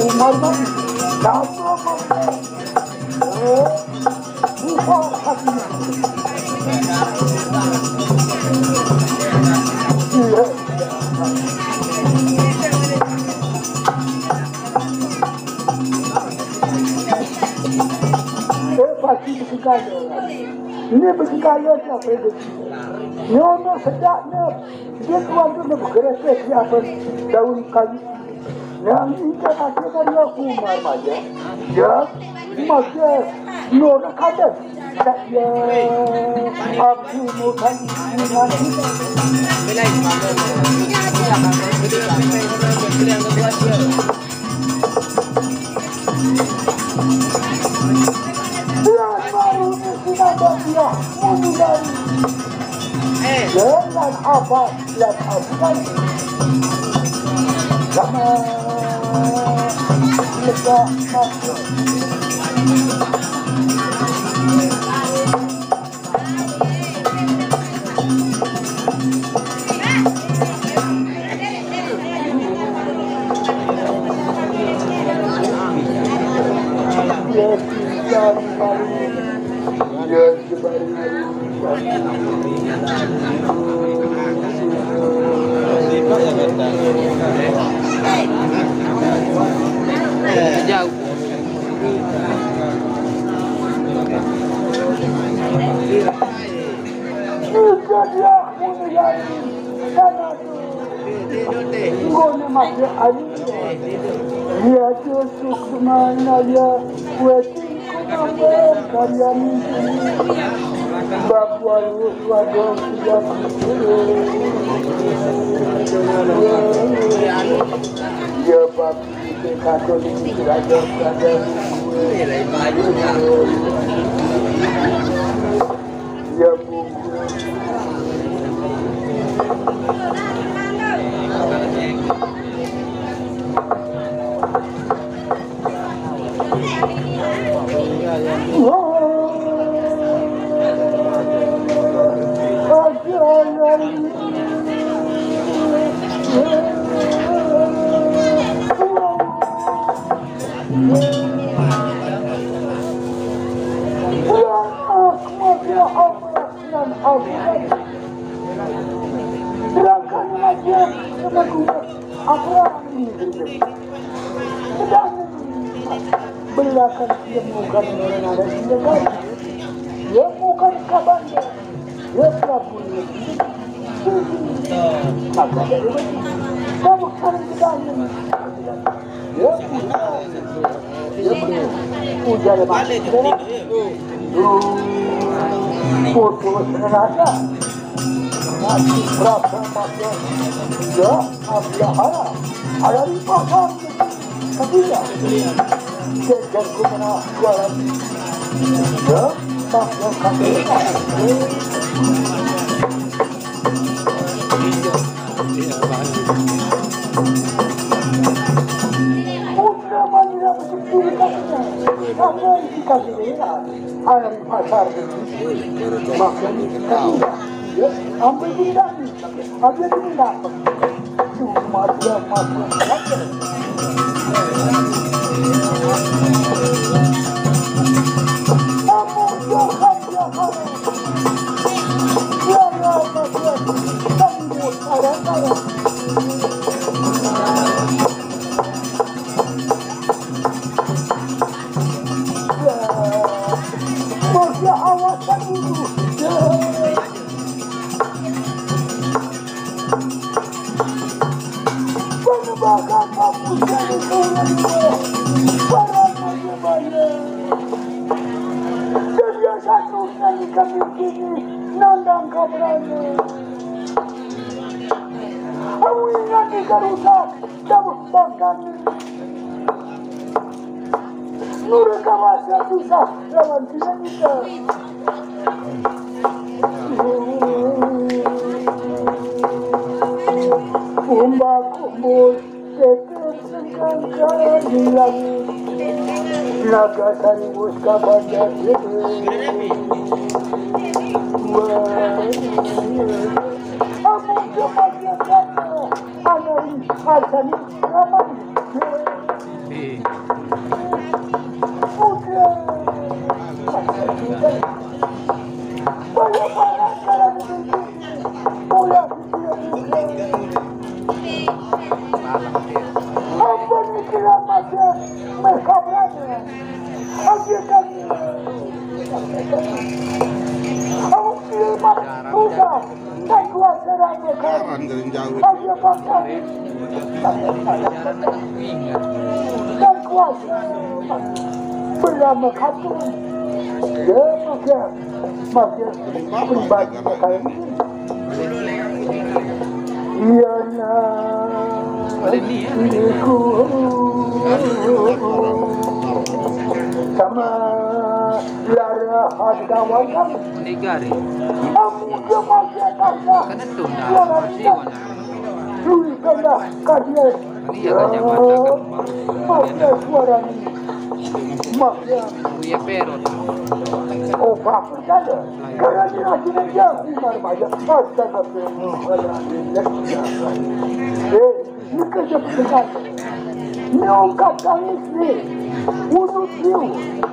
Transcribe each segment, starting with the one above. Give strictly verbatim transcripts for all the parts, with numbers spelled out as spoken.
Umar mati. Kamu mau? Eh, buka hatinya. Iya. Eh, pasti begitu kaya. Ini begitu kaya siapa itu? Nyono sedaknya. Dia tuan tu nak bergerak siapa daun kayu. Yang ini kata dari aku Umar Maja. Ya, Maja. Nora kata. Tak ya. Aku mau tanya. Bulan baru ni sudah bersiap. Bulan. Eh. Bulan apa? Bulan apa? Bulan. Sama. Bulan. Jauh. Ngone make ari. Ia tusuk mana ia kueting kumambe kalian ini. Bab walu wadon ia. Ia bab Katolik raja raja. Ia bungkus. Bulan Ahmad ya Allah. Sedangkan dia sama guna apa ini. Sedang belakang dia bukan orang ada dia kan. Dia bukan kabar dia. Dia pelaku ini. Maka dia kamu sekarang kita ini. Ya, ujar. Ujar, Mas. Foto sederhana. Masih berapa pakai? Ya, Abdullah. Ada di pasar. Tapi ya. Jajan ku mana jualan. Ya, pakai kaki. Putra Manila betul-betul kasihan. Karena itu kasih dia. Ayam pasar. Makan kasih. Ya, ambil tidak. Ada tidak. Cuma dia masuk. Kamu jahat, jahat. Dia lama dia. Kamu ada, ada. Masya Allah, tak dulu. Penebakan kampus dari Tuhan para penyebaya. Dan yang satu yang kami kini nandang kabrana. Awingan di Garuda. Kamu bahkan nurut kawasa susah lawan dinamika. Umbak umbul tetep sengkangkan di langit. Naga sariwus kabanjar. Wah. Amun kebagian kamu, anain arsani ramai. Jarang, jarang. Jarang, jarang jauh. Bersama kampung. Ya, makin, makin pribadi kali ini. Iya, nah. Ini ku sama lara harga warga. Negara. Kamu dia makin kaya. Karena tunda, masih warna. Dulu kena kajian. Iya, kacamata kembang. Mafia suara ni. Mafia. Iya, perot. Oh, bapak saja. Karena dia akhirnya dia Umar banyak. Astaga, eh, ini kerja pendekat. Ini ungkap tangis ni. Udut liu.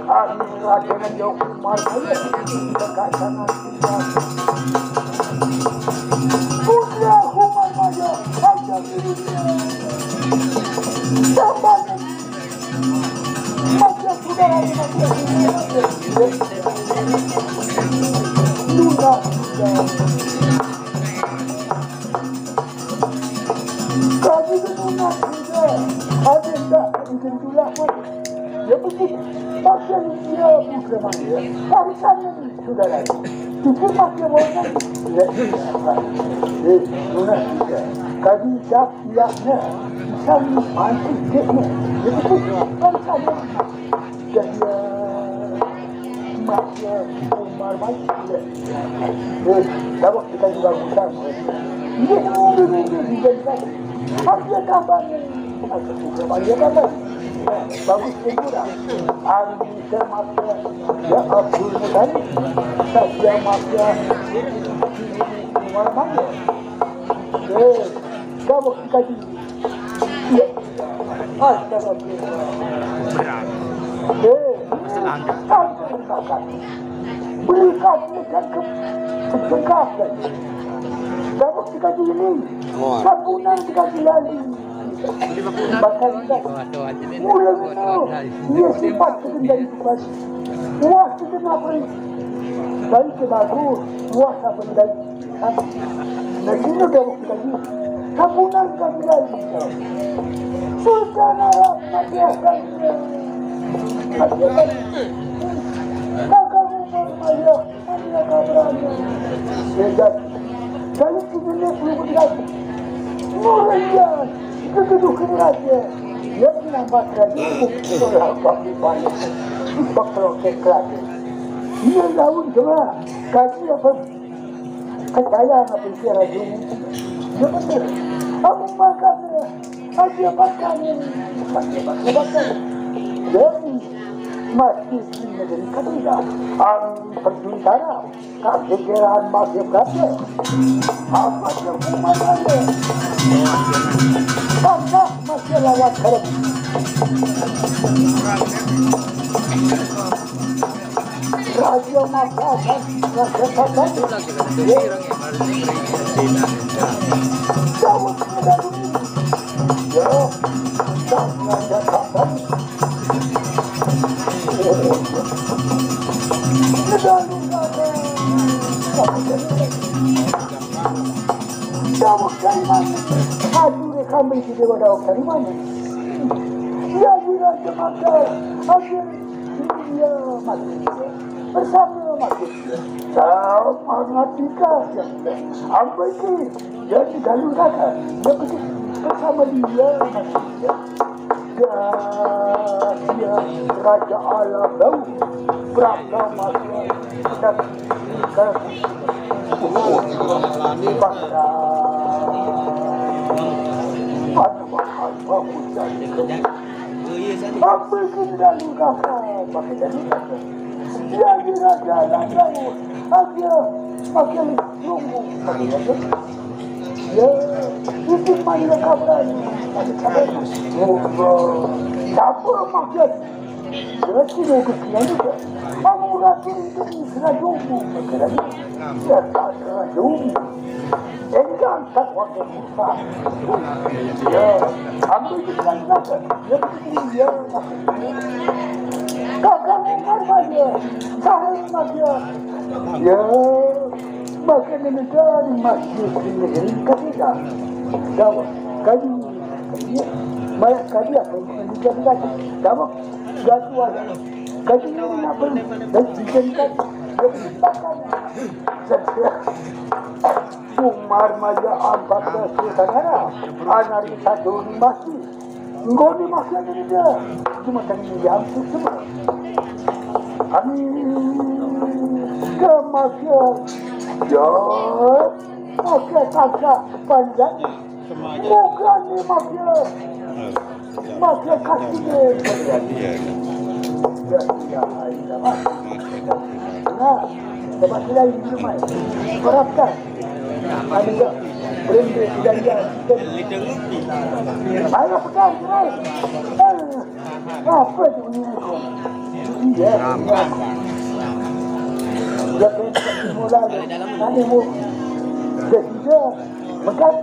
Akhirnya dia Umar banyak. Dekat sana. Putra Umar Maya, hanya miliknya. Tambah masa saudara dengan Luna, kami menolak juga. Ada tak izin dulu pun. Ya, betul. Pasal dia bukan manusia. Barisan ini, saudara. Itu masih orang. Ya, ya. Eh, saudara. Kami tak pihaknya. Kami masih dia. Ya, betul. Barisan ini. Dan dia masih Umar masih dia. Eh, dapat kita juga bukan. Ini, ini, ini, ini, ini. Harus dia tambah. Harus dia tambah. Bagus, sempurna. Harus Maka, ya, Abdul Muttalib, saja maka Umar Mangga. Eh, kamu kita di. Ya. Astaga. Berat. Eh, Selangkah. Kamu kita. Berikan, berikan ke, ke, ke, kamu kita di ini. Oh. Kamu nanti kita di lagi. Bakal kita mulai dulu. Dia sempat kendali tugas. Wah, kita nak beri. Baik ke bagus. Wah, tak beri lagi. Nah, sini dia bukti lagi. Kapunan kami lagi. Sultan Arab mati akan. Mati akan. Kakak Umar Maya. Beda. Kalau kita ni belum bergerak, mulai dia kedudukan raja. Dia menambah kerajaan orang bagi banyak. Bakal kekerajaan. Dia lawan semua. Kaji apa? Kejayaan apa isi raja ini? Dia betul. Aku makan dia. Raja makan dia. Raja makan, makan. Jadi, masih di negeri ketiga. Ang perjuntara. Kagegeran masih berada. Apa yang kumakannya? Bangga masih lawan kerem. Raja Makassar, Raja Makassar. Jauh tidak dulu. Ya, Raja Makassar. Dawak dari mana? Aduh, kami di Dewa Dawak dari mana? Ya, di Raja Mata, akhir dia mati. Bersama mati. Sama mati kau. Ambil ke, jadi dalu kata. Dia pergi bersama dia mati. Raja Alam Daun, Prabda Masa, dan Bangsa. Apa kita lakukan? Pakai jadi kata. Dia di Raja Alam Daun, Raja pakai tunggu. Ya, itu mana kabar? Ada kabar? Oh, siapa maksud? Berarti dia tu kira juga. Kamu rakin itu serajumu, kira. Ya, tak serajumu. Engkau tak wakil susah. Ya, ambil di dalam nasa. Ya, begini, ya. Kakak Umar saja. Sahur saja. Ya, makan negara di masjid di negeri ketiga. Dawa. Kayu. Ya. Banyak kali apa yang bukan dijadikan. Dawa. Gatuan. Kayu ini nak ber-, dan dijadikan. Ya, makan. Umar Maya empat belas saudara, anak satu ni masih. Engkau ni masih ada dia. Cuma kami yang tu semua. Kami ke masih. Ya, masih kakak panjang. Bukan ni masih. Masih kasih dia. Ya, ya, ya. Nah, sebab dia ini rumah. Berapa? Ada tak? Berhenti, tidak, tidak. Ayo, pegang, cerai. Eh, apa tu ni? Iya, iya. Dia kena mula. Nanti mu. Dia tidak. Pegang.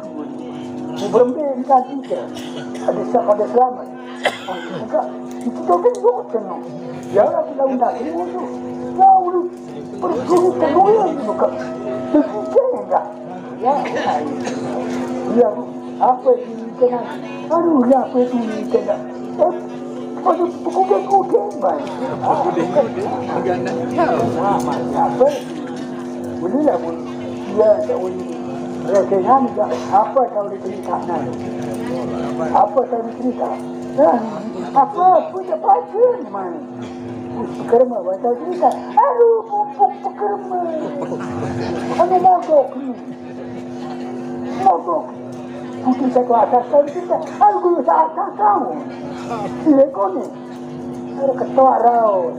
Mu berhenti, pegang kita. Ada siapa, ada selamat. Enggak, itu tu kan bukan. Ya, aku dah undang dia tu. Ya, ulu. Perlu kita goyang juga. Begitu enggak? Ya, ya. Ya, apa itu kena? Aduh, ya, apa itu kena? Eh, pada kuda-kuda, baik. Kuda-kuda, enggak nak tahu. Apa itu? Bolehlah, boleh. Ya, tak boleh. Kalau saya nak, apa tahu dia cerita nak? Apa tahu dia cerita? Nah, apa, apa tak baca ni, man? Kerma, baca cerita. Aduh, pupuk pekerma. Anu mogok ni. Mogok. Putih satu atas kau cerita. Aduh, guru tak atas kau. Sila kau ni. Ada ketok raut.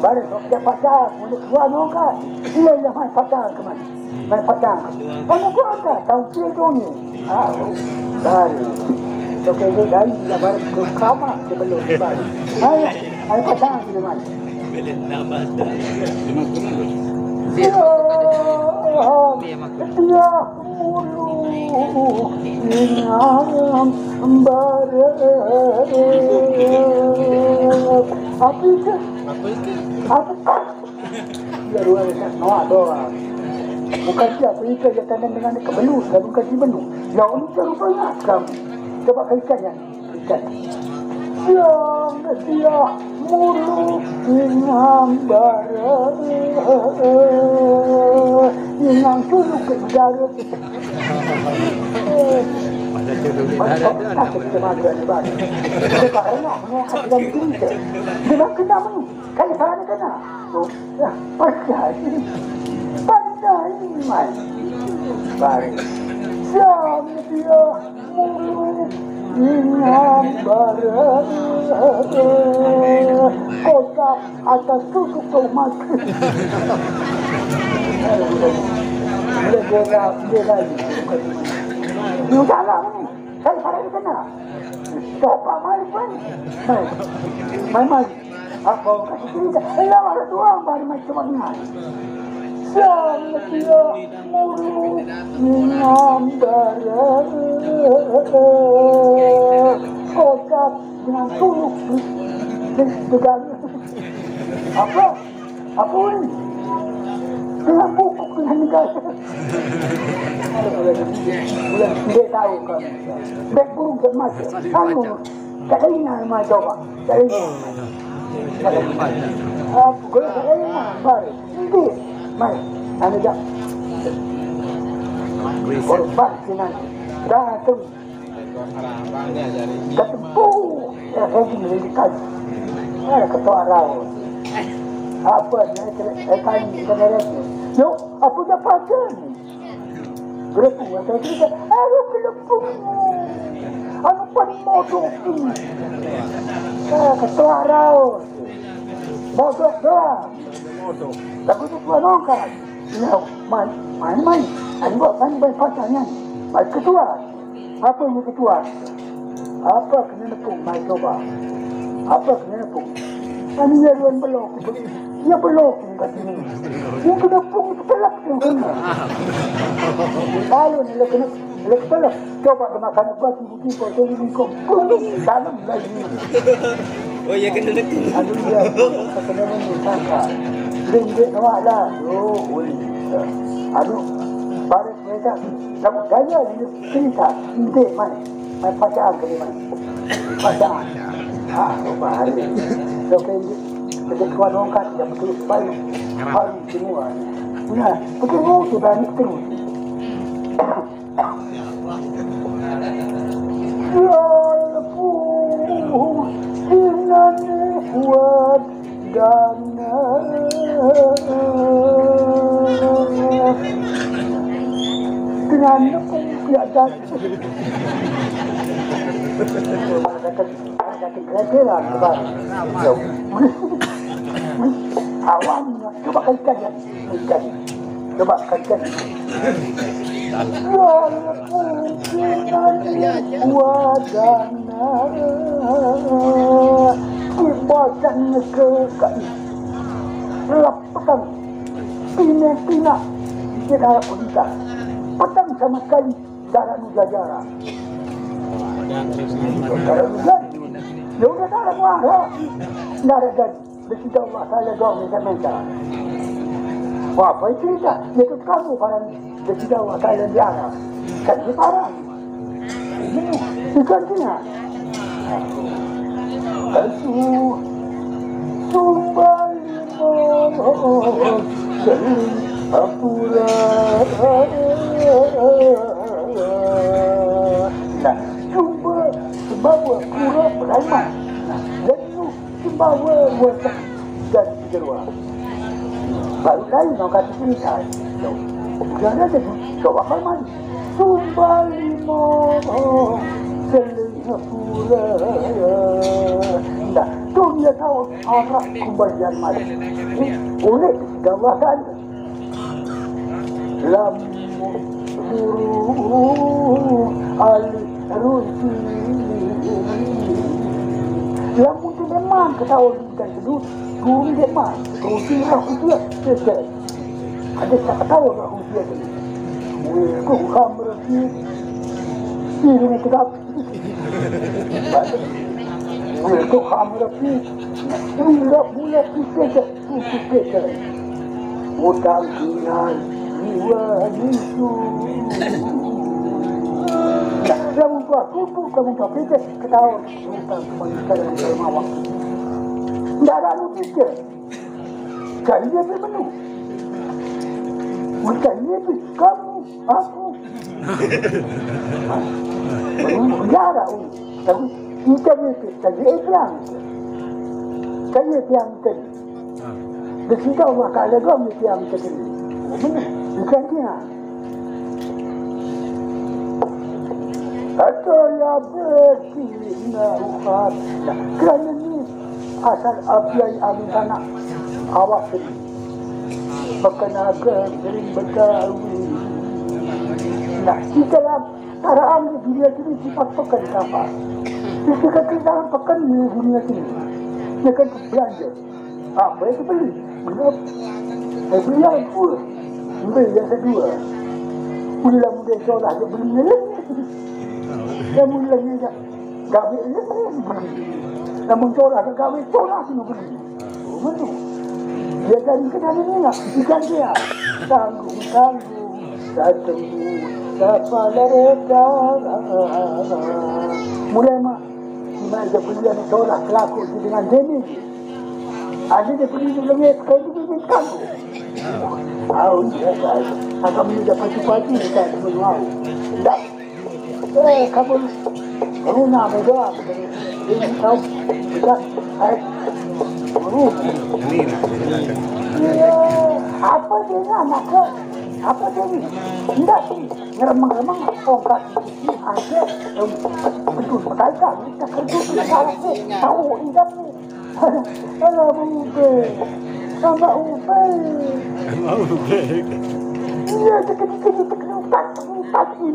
Baru sok dia patah, mulut keluar nongkat. Iya, iya, main patah ke mana? Main patah. Mana gua ada? Tahu dia tu ni. Ah, baru. Sok dia dari, dia baru ke kamar, dia belum baru. Ayo, ayo patah ke mana? Ya, dia Ulu inang bare. Apa itu? Apa itu? Apa? Ya, dua dekat Noah doang. Bukan siapa itu yang tanam dengan kebelu, lalu kasih menu. Ya, ini terus banyak kamu. Coba kaitannya. Yang dia mulu dengan barang yang dulu ke udara. Masa dulu ke udara tu anak. Dengan kenapa ni? Kalau salah ni kena. Oh, ya, pandai. Pandai, man. Baik. Siapa dia? Ingat barang kota atas tutup tomat. Boleh borak, boleh lari. Ni salah ni. Saya salah ni kena. Coba main pun. Main. Main, main. Apa kata cerita? Lawan orang tua baru macam mana? Sang dia muru dengan barang kotak dengan suluk di, di, di dalam. Apa? Apa ni? Dengan buku dengan negara. Bulan dia tahu kan. Baik burung cermat. Anu. Tak ada ingat rumah coba. Tak ada ingat. Apa? Kalau tak ada ingat, baru. Nanti. Mai. Anu dah. Korban sinan. Dah tu. Ketempuh. Ya, saya ni dekat. Ada ketua rau. Apa ni? Saya tanya kita ni. Yo, apa dah pasal ni? Gelepung, saya cerita, aduh, gelepung. Anu pan modok ni. Ah, ketua raut. Modok doang. Lagu tu tuan ongkat. Ya, main, main, main. Anu buat main, main pasangan. Mai ketuan. Apa yang ketuan? Apa kena nepung, mai coba? Apa kena nepung? Ani ya ruan belok. Ya belok kat sini. Yang kena pung itu pelak yang kena. Kalau ni kena, kena pelak. Coba kena kena buat ibu tiba tu ni kau. Dalam lagi. Oh ya, kena letup. Aduh ya. Kena menusahkan. Dia dia nak lah. Oh, oi. Aduh. Baris mereka. Kamu gaya ni cerita. Intik mai. Mai pacaan ke mai. Pacaan. Ah, bahaya. Okey. Jadi tuan orang kat dia betul baik. Baru semua. Nah, betul tu dah ni terus. Dengan pun tidak jadi. Ada kereta lah, sebab. Awam, cuba kali kaji. Kali kaji. Coba kali kaji. Walaupun dengan wadana ibadan ke kai. Lap petang. Pina-pina. Kita harap kita. Petang sama sekali. Darah nu jajaran. Darah nu jadi. Ya udah, darah nu ada. Darah jadi. Dia tidak Allah Ta'ala doang minta-minta. Wah, apa itu kita? Dia tu kamu barang. Dia tidak Allah Ta'ala di Arab. Kan dia barang. Ini, itu artinya. Itu. Sumbali mohon sering apura. Nah, cuba sebab apura beramal. Nah, dan itu Sumbawa watak dan kejeruan. Baru lain orang kata cerita. Jangan ada tu. Kau bakal mandi. Sumba lima. Selingapura. Nah, tu dia tahu arah kembalian mandi. Oleh Allah Ta'ala. Lam guru alih rusi. Lamun tu memang ketahuan bukan kedua, guru memang rusi roh dia. Ada tak tahu roh dia tu. Weh, kau hamra. Ini tegap. Weh, kau hamra. Ini bulat kita. Tutup peta. Utang tinggal jiwa itu. Nah, lamun tuah tutup, lamun tuah peta, ketahuan. Utang kembali dalam dalam awak. Tidak ada anu pikir. Cari dia menu. Bukan dia tu. Kamu, aku. Penjara. Tapi kita ni, kita dia bilang. Saya bilang tadi. Dia cinta Allah Ta'ala gom dia bilang tadi. Bukan dia. Atau ya berkina uhat. Kerana ni asal apiai amin tanah awak tadi. Berkenaga sering bergaul. Nah, kita lah Taraan di dunia ini sifat pekan apa? Kita kata taraan pekan di dunia ini. Dia kan belanja. Apa yang beli? Beli apa? Eh, beli yang dua. Beli yang kedua. Beli lah mudah solah dia beli ni. Dia mula ni dah. Gawe ni beli. Namun solah dia gawe solah dia beli. Betul. Dia dari kenal ni nak ikan dia. Tanggung tanggung. Satu, siapa lereta. Mulai mak. Cuma dia beli yang solah pelaku tu dengan demi. Ada dia beli tu lagi sekali tu dia tanggung. Tahu dia kan. Akan beli dapat pagi-pagi dia tak semua. Tak. Eh, kamu. Kamu nak berdoa. Ini tahu. Kita. Eh. Kamu. Ini nak. Ya. Apa dia nak nak ke? Apa dia ni? Tidak sih. Ngeremang-remang tongkat. Ada. Betul. Kita kerja. Kita tahu. Tahu. Tidak. Alah, Abang Ubed. Abang Ubed. Abang Ubed. Iya, tekan, tekan, tekan, tekan, tekan.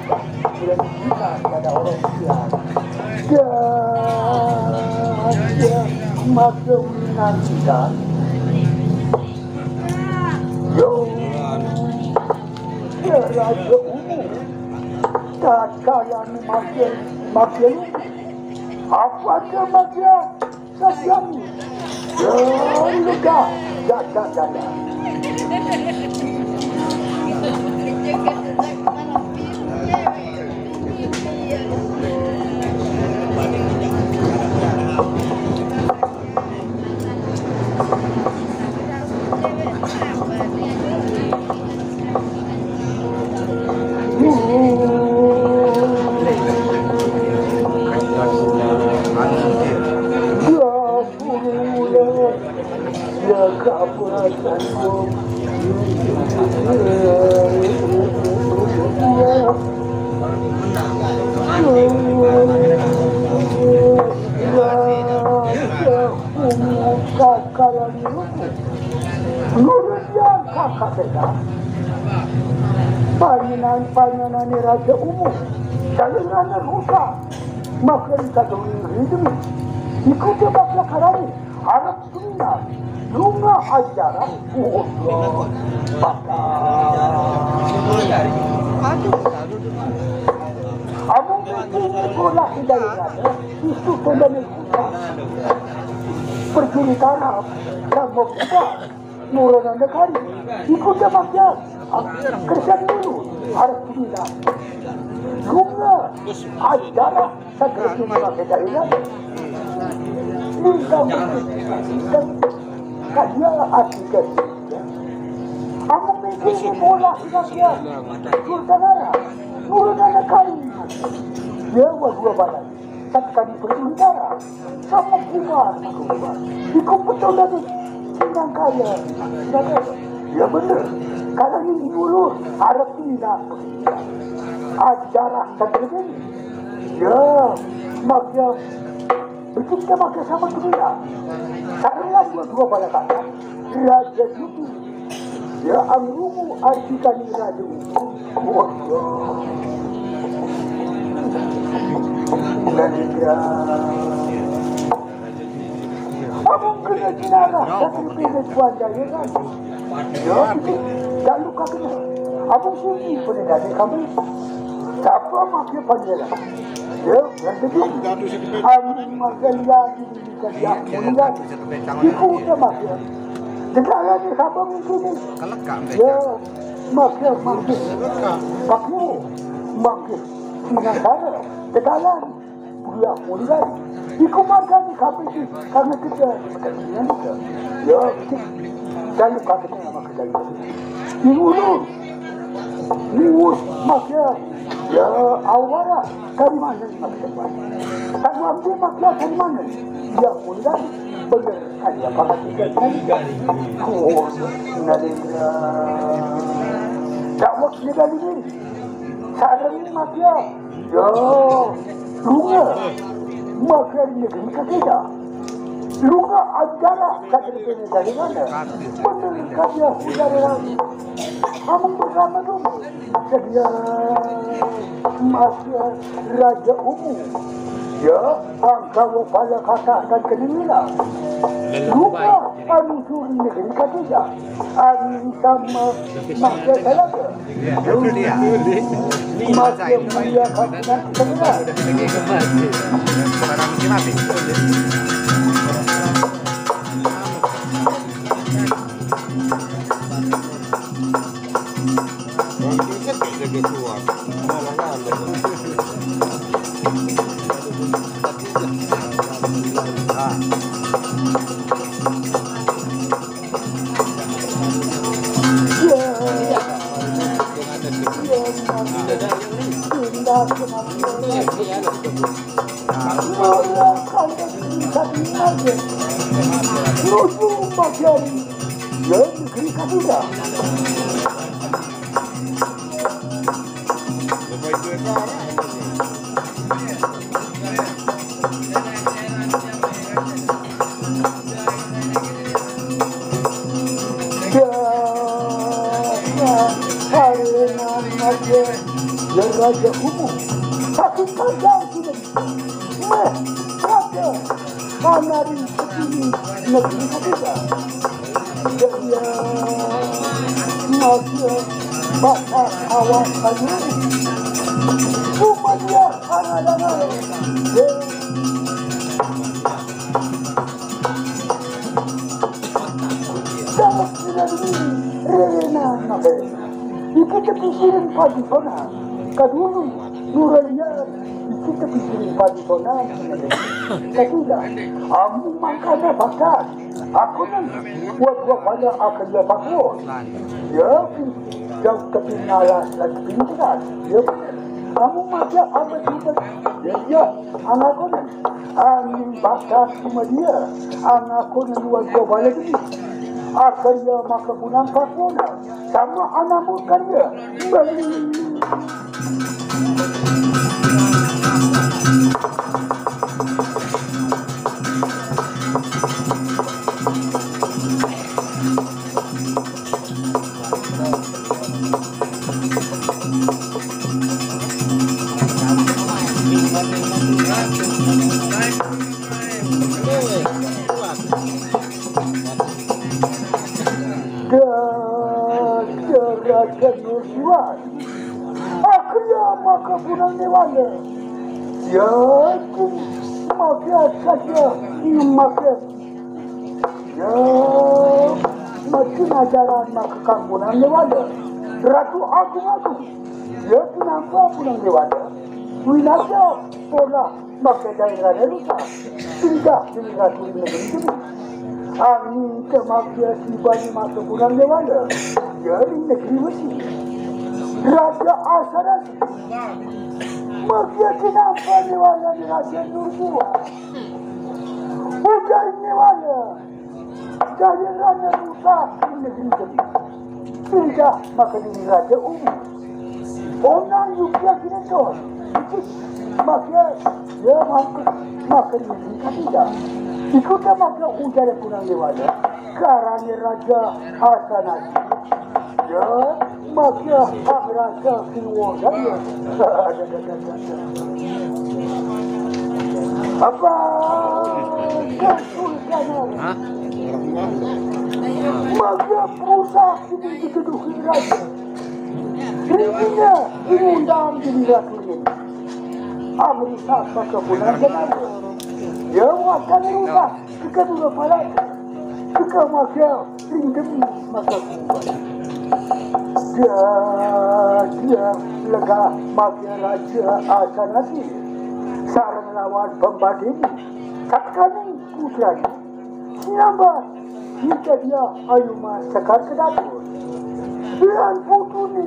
Bulan Cina, pada orang Cina. Ya, ya, maka menantikan. Yo, ya, raja umum. Kakak yang makin, makin. Apa dia makin? Sabian. Yo, luka. Jaga, jaga. Nurut ya kakak beda. Panyenan-panyenan ni raja umum. Jalan rusak. Maka dikatakan ridmi. Ikuti bakla karani. Harap Sunda, Lunga Ajarah, Kuhutro, Baka. Amun ini bola hidayah, itu tenda ni kuta. Perjuri tarap, dan membuka nurunan negari. Ikut dia maksiat. Kerja dulu, harus gila. Lunga Ajarah, Sagala cuma kita ingat. Minta mungkin. Kaya artikan. Aku pikir bola kita dia. Sultanara. Nurun anak kali. Dia buat dua balai. Satu kali bersementara. Sama kuat. Ikut betul lagi. Yang kaya. Ya benar. Kalau ini dulu harap tidak. Ajarah satu ini. Ya, maksudnya begitu kita makan sama dunia. Sekarang dua-dua bala kata. Raja Juti. Ya, angrumu artikan raja. Waduh. Amun kena jinarah, tapi kena jual jaya kan. Ya, tak luka kena. Amun sunyi pun dah ada kami. Siapa makin panjang? Ya, yang kedua. Amun makin lagi. Iku udah makin. Dengar lagi siapa mungkin ni? Ya, makin, makin. Pakai. Makin sinasara, tedalan, pula mulai. Iku makan di kafe tu, karena kita, kita tinggal kita. Ya, kita lalu kata nama kita itu. Di ulu, di us, makan. Ya, awara, dari mana ni makan? Tak mampu makan dari mana? Ya, mulai, benar, kan, ya, pakai tiga kali. Oh, Narendra. Tak waktu dari ni. Sareng makia. Ya, lunga. Makia negeri kakeda. Lunga acara kakeda dari mana? Bener kakeda udara. Amang pertama dulu. Sedia makia raja umum. Ya, angka wapala kata dan kenila. Lunga anu suri negeri kakeda. Ani sama makia talaga. Makia mulia kakuna sebenar. Raja Kubu. Satu saja sudah. Eh, raja. Mana di sini negeri kita? Jadi, eh, maka bakal awak tadi. Cuma dia anak-anak. Dapat tidak dulu. Rena, apa? Iki tepikirin pagi kona. Kadulu, nuralian. Iki tepikirin pagi kona. Ketiga, amu makanya bakat. Aku nang buat gua pada akan dia bakal. Ya, jauh ketinggalan dan pinteran. Ya, kamu macam apa juga? Ya, ya, anak aku nang. Angin bakar cuma dia. Anak aku nang buat gua balik ni. Akan dia maka gunang pakona. Sama anakmu kan dia. Balik. Dasar Raja Nursiwan. Akhirnya maka punang newala. Ya, makia saja, makia. Ya, makin ajaran maka kampunang newala. Ratu Agung Agung. Ya, kenapa punang newala? Winasa, pola. Maka daerah Danusa, singgah di Ratu Negeri Geni. Angin kemakia tiba di masa bulan Dewala, dari negeri Mesir. Raja Asarasi, makia kenapa Dewala di Raja Nurbuah. Ujar Dewala, Jaya rana rusak negeri kami. Tidak makan ini raja umum. Orang juga kena tuan. Makan, ya, makan, makan ini tidak. Ikutlah makan ujar punang dewada. Karena raja Hasanasi. Ya, makan hak raja keluarga. Apa? Hah? Maka perusak ini dituduhkan raja. Dirinya diundang di ratu ini. Amri sapa kepunakan raja. Ya, wakan rusak. Kita dulu palat. Kita maka ringgem maka kuat. Dia, dia lega mabia raja Asanati sareng lawan pembadini. Satkaning putrane sinambat Ida Dia Ayu Mas Sekar Kedaton. Lan putune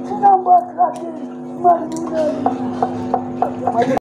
sinambat Raden Mayunani.